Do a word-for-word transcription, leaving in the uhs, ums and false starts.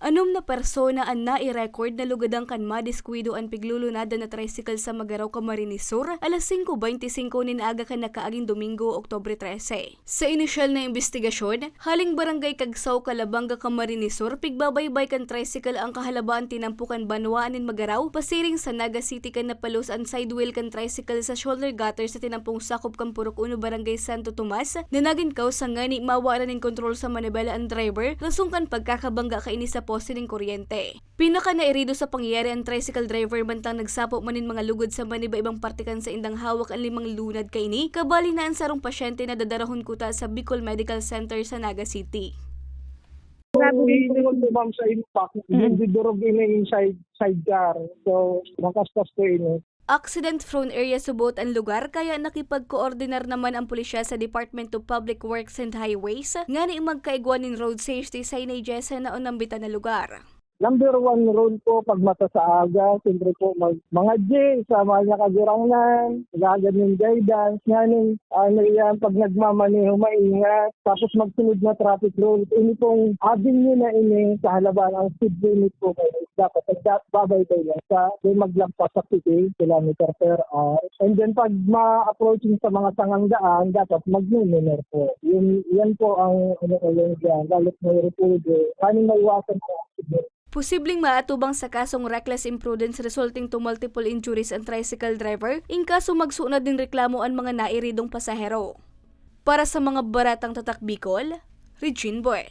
Anom na persona an nai-record na lugadan kan madiskwido an piglulunadan na tricycle sa Magarao, Camarines Sur, alas singko beinti singko nin aga kan nakaaging Domingo, Oktubre trese. Sa inisyal na imbestigasyon, haling Barangay Kagsaw, Calabanga, Camarines Sur, pigbabaybay kan tricycle ang kahalabaan tinampo kan banwaan nin Magarao, pasiring sa Naga City kan napalos an sidewheel kan tricycle sa shoulder gutter sa tinampong sakop kan Purok Uno, Barangay Santo Tomas, na nagin kausa ngani mawaran nin kontrol sa manibela an driver, rason kan pagkakabangga kaini sa poste nin kuryente. Pinakanairido sa pangyayari an tricycle driver, mantang nagsapo man nin mga lugod sa maniba-ibang parte kan saindang hawak an limang lunad kaini, kabali na an sarong pasyente na dadarahon kuta sa Bicol Medical Center sa Naga City. Grabe din po. Hindi mo, ma'am, sa impact. Mm. Hindi durog ini yung side, sidecar. So, makastas po ini. Accident-prone area subot an lugar, kaya nakipagkoordinar naman ang pulisya sa Department of Public Works and Highways ngani magkaigwa nin road safety signages sa naonambitan na lugar. Number one rule po, pag mata sa aga, siyempre po, mag, mga G, sa mahal na kagurangnan, magagad ng guidance, nganing, ano yan, pag nagmamaneho, maingat, tapos magsunod na traffic rules. Ini pong avenue na ini, sa halabahan ang speed limit po kayo, dapat nagbabaybay lang sa, di maglampas sa fifty kilometer per hour. And then pag ma-approaching sa mga sangang daan, dapat magmiminor po. Yun, yan po ang ano ko yun dyan, lalo't may repudo. Paano maiwasan po ang accident? Posibleng maatubang sa kasong reckless imprudence resulting to multiple injuries ang tricycle driver in kaso magsunod nin reklamo an mga nairidong pasahero. Para sa mga baratang tatak Bicol, Regine Boy.